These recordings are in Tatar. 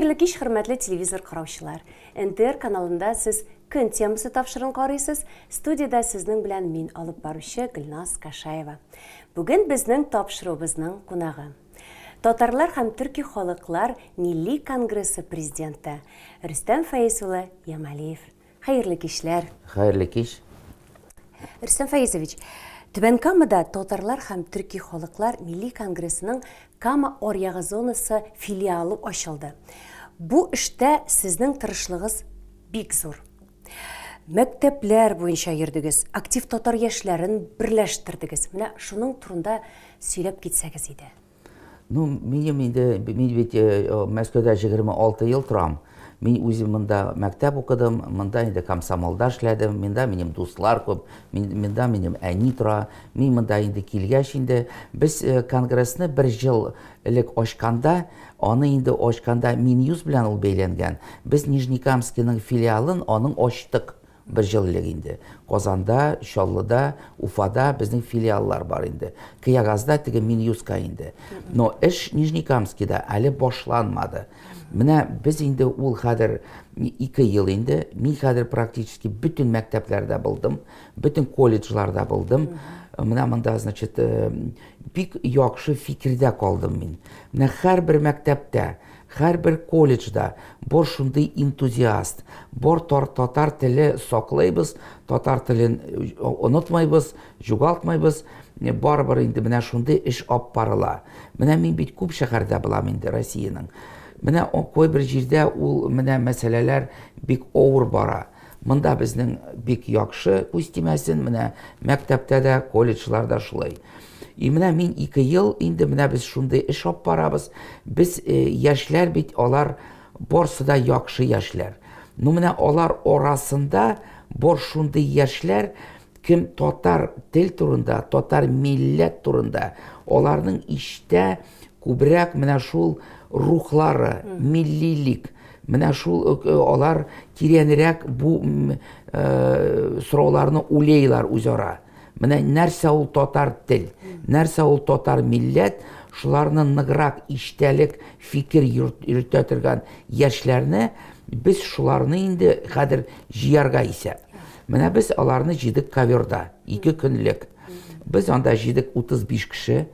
Хәерле кич, хөрмәтле телевизор караучылар. НТР каналында сез Көн темасы тапшыруын карыйсыз. Студиядә сезнең белән мин алып баручы Гөлназ Кашаева. Бүген безнең тапшыруыбызның кунагы. Татарлар һәм төрки халыклар милли конгрессы президенты Рөстәм Фәиз улы Ямалиев. Хәерле кичләр. Хәерле кич. Рөстәм Фәизович, Түбән Камада татарлар һәм төрки халыклар милли конгрессының Кама аръягы зонасы филиалы ачылды. Бу эштә сезнең тырышлыгыз бик зур. Мәктәпләр буенча йөрдегез, актив татар яшьләрен берләштердегез. Менә шуның турында сөйләп китсәгез иде. Ну, минем инде, мин бит э, Мәскәүдә 26 ел торам. Мин үзем монда мәктәп укыдым, монда инде комсомолда эшләдем, монда минем дуслар күп, монда минем әни тора. Мин монда инде килгәч инде, без э, конгрессны бер ел элек ачканда, аны инде ачканда Минюст белән ул бәйләнгән. Без Нижнекамскиның филиалын аның ачтык. Бер ел элек инде. Казанда, Чаллыда, Уфада безнең филиаллар бар инде. Кыягазда теге Минюстка инде. Но эш Нижнекамскида әле башланмады. Менә без инде ул хәзер 2 ел инде, мин хәзер практически бөтен мәктәпләрдә булдым, бөтен колледжларда булдым. Менә монда, значит, э, бик яхшы фикердә калдым мин. Менә һәрбер мәктәптә Һәрбер колледжда бор шундый энтузиаст, бор тар татар теле саклыйбыз, татар телен э, онытмыйбыз, югалтмыйбыз. Э, барыбер инде менә шундый эш алып барыла. Менә мин бит күп шәһәрдә булам инде Россиянең. Менә кайбер җирдә ул менә мәсьәләләр бик авыр бара. Монда безнең бик яхшы, күз тимәсен, менә мәктәптә дә, колледжларда шулай. И менә мин 2 ел инде менә без шундый эш алып барабыз. Без э, яшьләр бит алар барсы да яхшы яшьләр. Ну менә алар арасында бар шундый яшьләр, кем татар тел турында, татар милләт турында, аларның иштә күбрәк менә шул рухлары, миллилик, менә шул э, э, алар тирәнрәк бу э, сорауларны уйлыйлар үзара. Менә нәрсә ул татар тел, нәрсә ул татар милләт, шуларны ныграк иштәлек фикер йөртә торган яшьләрне без шуларны инде хәзер җыярга исәп. Менә без аларны җыйдык коверда, 2 көнлек. Без анда җыйдык 35 кеше.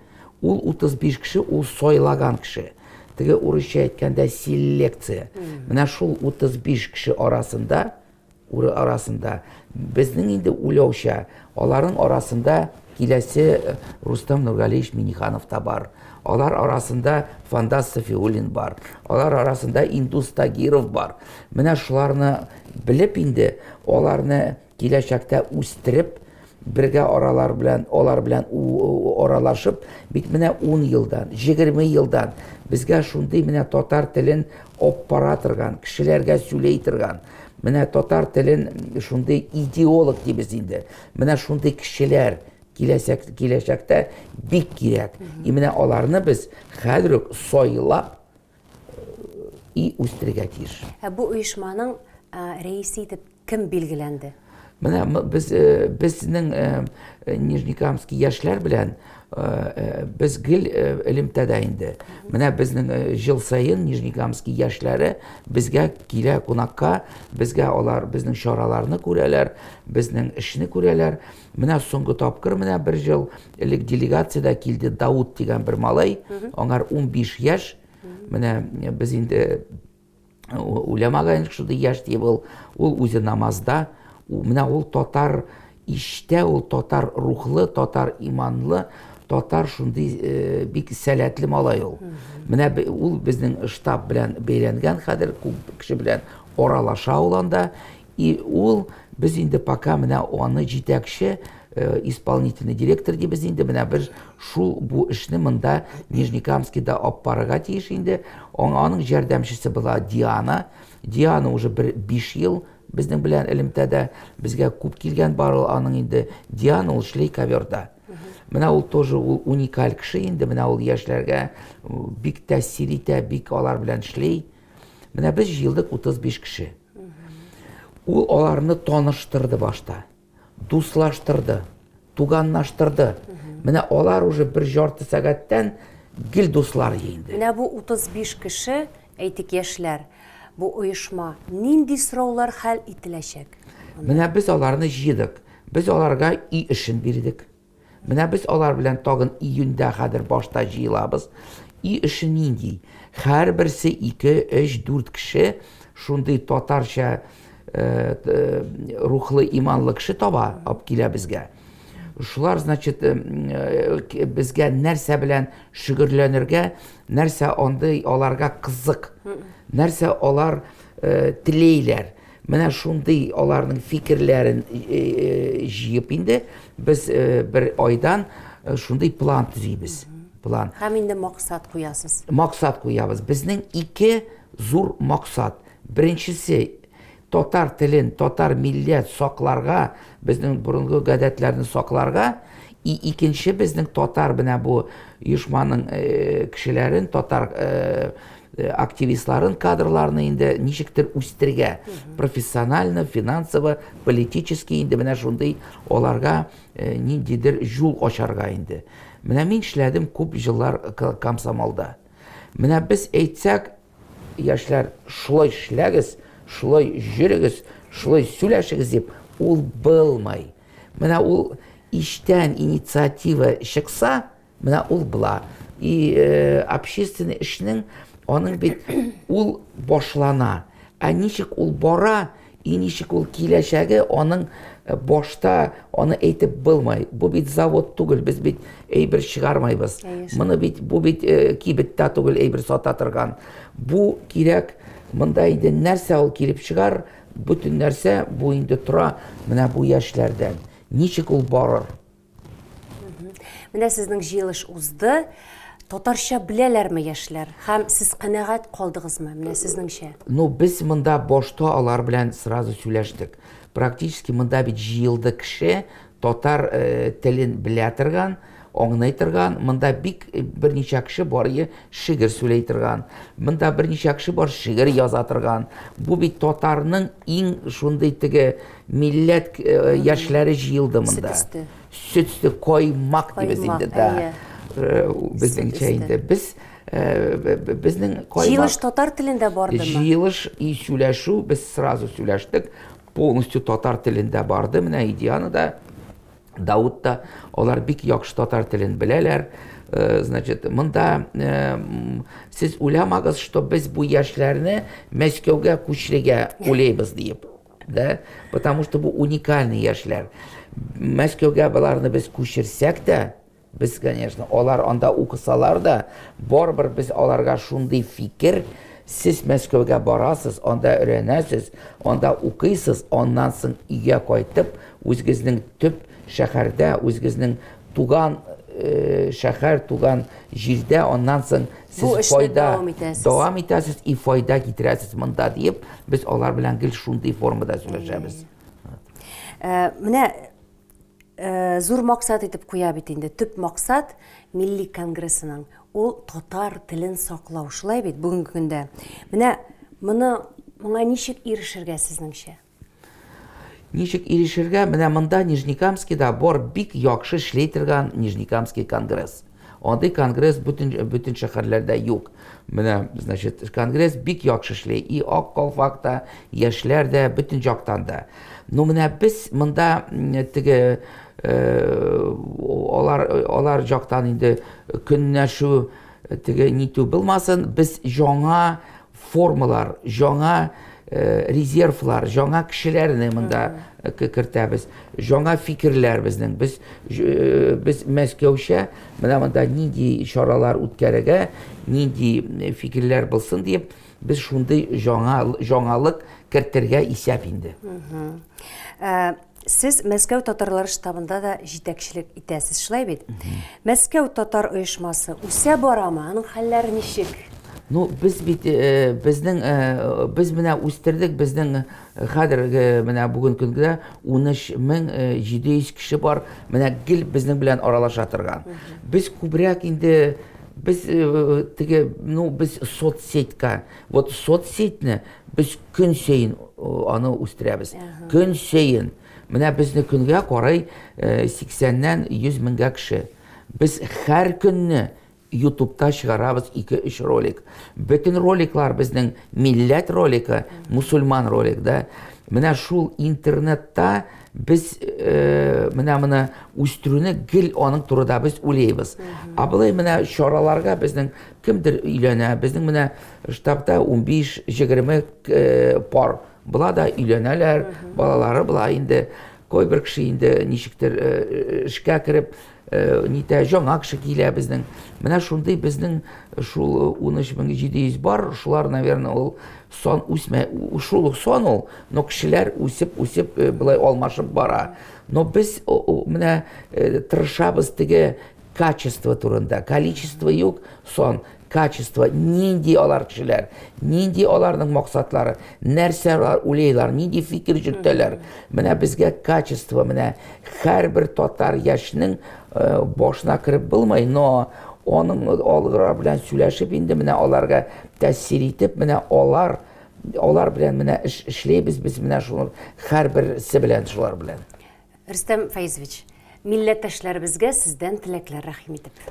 Ул 35 кеше ул сайлаган кеше. Теге урысча әйткәндә селекция. Менә шул 35 кеше арасында уры арасында безнең инде уйлауча, аларның арасында киләсе э, Рустам Нургалиевич Миниханов та бар. Алар арасында Фандас Сафиуллин бар. Алар арасында Индус Тагиров бар. Менә шуларны белеп инде, аларны киләчәктә үстереп, бергә аралар белән, алар белән аралашып, бит менә 10 елдан, 20 елдан безгә шундый менә татар телен алып бара торган, кешеләргә сөйли торган, менә татар телен шундый идеолог дибез инде. Менә шундый кешеләр киләчәк, киләчәктә бик кирәк. И менә аларны без хәзер үк сайлап и үстерергә тиеш. Ә бу оешманың рәисе итеп кем билгеләнде? Менә без безнең Нижнекамский яшьләр белән без гел элемтәдә инде. Менә безнең ел саен Нижнекамский яшьләре безгә килә кунакка, безгә алар безнең чараларны күрәләр, безнең эшне күрәләр. Менә соңгы тапкыр менә бер ел элек делегациядә килде Дауд дигән бер малай, аңар 15 яшь. Менә без инде уйламаган шундый яшь дип ул, ул үзе намазда, менә ул татар иштә, ул татар рухлы, татар иманлы, татар шундый э, бик сәләтле малай ул. Менә ул безнең штаб белән бәйләнгән хәзер күп кеше белән аралаша ул анда. И ул без инде пока менә аны җитәкче, э, исполнительный директор дибез инде, менә без шул бу эшне монда Нижнекамскида алып барырга тиеш инде. Аның ярдәмчесе була Диана. Диана уже бер 5 ел безнең белән элемтәдә, безгә күп килгән бар ул аның инде. Диана ул эшли коверда. Менә ул тоже ул уникаль кеше инде, менә ул яшьләргә бик тәэсир итә, бик алар белән эшли. Менә без җыелдык 35 кеше. Ул аларны таныштырды башта. Дуслаштырды, туганлаштырды. Менә алар уже бер жарты сәгатьтән гел дуслар инде. Менә бу 35 кеше Әйтик, яшьләр, бу оешма, нинди сораулар хәл ителәчәк? Менә без аларны җыйдык. Без аларга өй эшен бирдек. Менә без алар белән тагын июньдә хәзер башта җыелабыз. Өй эше нинди? Һәрберсе 2, 3, 4 кеше шундый татарча э, э, рухлы, иманлы кеше таба, алып килә безгә. Шулар, значит, э, безгә нәрсә белән шөгерләнергә, нәрсә андый аларга кызык, нәрсә алар теләйләр. Менә шундый аларның фикерләрен җыеп инде без бер айдан шундый план төзибез. План. Һәм инде максат куясыз. Максат куябыз. Безнең ике зур максат. Беренчесе татар телен, татар милләт сакларга, безнең борынгы гадәтләрне сакларга, и икенче безнең татар менә бу оешманың кешеләрен, татар Э, активистларын, кадрларны инде ничектер үстерергә, профессионально, финансово, политически инде менә шундый аларга э, ниндидер юл ачарга инде. Менә мин эшләдем күп еллар комсомолда. Менә без әйтсәк, яшьләр, шулай эшләгез, шулай йөрегез, шулай сөйләшегез дип, ул булмай. Менә ул иштән инициатива чыкса, Менә ул була. И э, общественный эшнең аның бит ул башлана. Ә ничек ул бара, и ничек ул киләчәге аның э, башта аны әйтеп булмай. Бу бит завод түгел, без бит әйбер чыгармайбыз. Моны бит бу бит э, кибеттә түгел әйбер сата торган. Бу кирәк. Монда инде нәрсә ул килеп чыгар, бөтен нәрсә бу инде тора менә бу яшьләрдән. Ничек ул барыр? Менә сезнең җыелыш узды. Татарча беләләрме яшьләр? Һәм сез канәгать калдыгызмы? Менә сезнеңчә. Ну, без монда башта алар белән сразу сөйләштек. Практически монда бит җыелды кеше, татар э, телен белә торган, аңлый торган. Монда бик э, берничә кеше бар е шигырь сөйләй торган. Монда берничә кеше бар шигырь яза торган. Бу бит татарның иң шундый теге Милләт э, яшьләре җыелды монда. Сөт өсте. Сөт өсте, каймак дибез инде, да. Э, безнеңчә инде. Без э, безнең каймак. Җыелыш татар телендә бардымы? Җыелыш и сөйләшү без сразу сөйләштек. Полностью татар телендә барды. Менә Идиана да Дауд та, алар бик яхшы татар телен беләләр. Э, значит, монда э, сез уйламагыз, что без бу яшьләрне Мәскәүгә күчерергә уйлыйбыз диеп. Да? Потому что бу уникальный яшьләр. Мәскәүгә боларны без күчерсәк тә, без, конечно, алар анда укысалар да, барыбер без аларга шундый фикер, сез Мәскәүгә барасыз, анда өйрәнәсез, анда укыйсыз, аннан соң өйгә кайтып, үзегезнең төп шәһәрдә, үзегезнең туган э, шәһәр, туган җирдә, аннан соң сез файда дәвам итәсез. Дәвам итәсез и файда китерәсез монда диеп, без алар белән гел шундый формада сөйләшәбез. Э, менә э, зур максат итеп куя бит инде. Төп максат Милли конгрессының ул татар телен саклау. Шулай бит бүгенге көндә. Менә моны моңа ничек ирешергә сезнеңчә? Ничек ирешергә? Менә монда Нижнекамскида бар бик яхшы эшли торган Нижнекамский конгресс. Андый конгресс бөтен бөтен шәһәрләрдә юк. Менә, значит, конгресс бик яхшы эшли. И Ак калфакта, яшьләр дә, бөтен жактан да. Но менә без монда теге э, алар алар жактан инде көнләшү теге нитү булмасын, без яңа формалар, жаңа э, резервлар, жаңа кешеләрне монда э, кертәбез, жаңа фикерләр безнең. Без э, без Мәскәүчә менә монда нинди чаралар үткәрергә, нинди фикерләр булсын дип, без шундый жаңа жаңалык кертергә исәп инде. Сез Мәскәү татарлары штабында да җитәкчелек итәсез, шулай бит? Мәскәү татар оешмасы үсә барамы? Аның хәлләре ничек? Ну, без бит э, безнең э, без менә үстердек, безнең э, хәзер менә бүген көндә 13700 кеше бар, менә гел безнең белән аралаша торган. Без күбрәк инде без теге, ну, без соцсетька, вот соцсетьне Без көн саен аны үстерәбез. Көн саен. Менә безне көнгә карый 80-нән 100 меңгә кеше. Без һәр көнне Ютубта чыгарабыз 2-3 ролик. Бөтен роликлар безнең милләт ролигы, мусульман ролик, да. Менә шул интернетта без э, менә моны үстерүне гел аның турыда без уйлыйбыз. Ә болай менә чараларга безнең кемдер өйләнә, безнең менә штабта 15-20 э, пар була да өйләнәләр, балалары була инде. Кайбер кеше инде ничектер э, эшкә кереп нитә, жаңа кеше килә безнең. Менә шундый безнең шул 13700 бар, шулар, наверное, ул сан үсмә, шул ук сан ул, но кешеләр үсеп-үсеп болай алмашып бара. Но без менә тырышабыз теге качество турында, количество юк, сан, качество, нинди алар кешеләр, нинди аларның максатлары, нәрсә алар уйлыйлар, нинди фикер йөртәләр. Менә безгә качество, менә һәрбер татар яшьнең э, башына кереп булмый, но аның алар белән сөйләшеп инде менә аларга тәэсир итеп, менә алар алар белән менә эш эшләйбез без менә шуны һәрберсе белән шулар белән. Рөстәм Фәизович, милләттәшләребезгә сездән теләкләр рәхим итеп.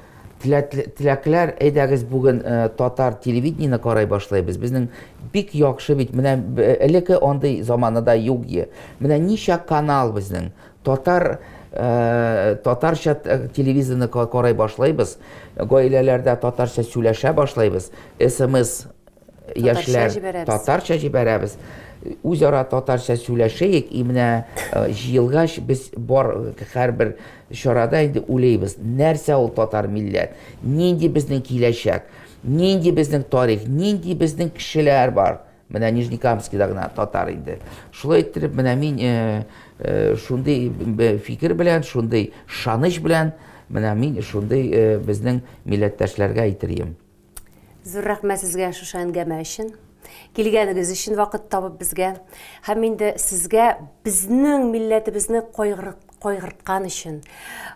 Теләкләр, әйдәгез бүген э, татар телевидениене карай башлайбыз. Безнең бик яхшы бит, менә э, элекке андый заманада юк е. Менә ничә канал безнең. Татар э, татарча телевизорны карай башлайбыз. Гаиләләрдә татарча сөйләшә башлайбыз. СМС яшьләр татарча җибәрәбез. Үзара татарча сөйләшәйек, и менә э, җыелгач без бар һәрбер чарада инде уйлыйбыз, нәрсә ул татар милләт, нинди безнең киләчәк, нинди безнең тарих, нинди безнең кешеләр бар. Менә Нижнекамскида гына татар инде. Шулай иттереп, менә мин э, э, шундый фикер белән, шундый шаныч белән, менә мин шундый безнең милләттәшләргә әйтер идем. Зур рәхмәт сезгә шушы әңгәмә өчен. Килгәнегез өчен вакыт табып безгә. Һәм инде сезгә безнең милләтебезне кайгырткан өчен,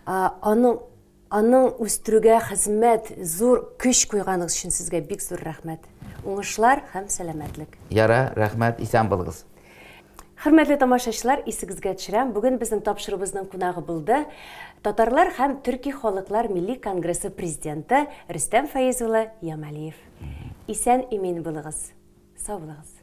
аның аның үстерүгә хезмәт, зур көч куйганыгыз өчен сезгә бик зур рәхмәт. Уңышлар һәм сәламәтлек. Яра, рәхмәт, исән булыгыз. Хөрмәтле тамашачылар, исегезгә төшерәм, бүген безнең тапшыруыбызның кунагы булды Татарлар һәм төрки халыклар милли конгрессы президенты Рөстәм Фәиз улы Ямалиев. Исән-имин булыгыз. Сау булыгыз.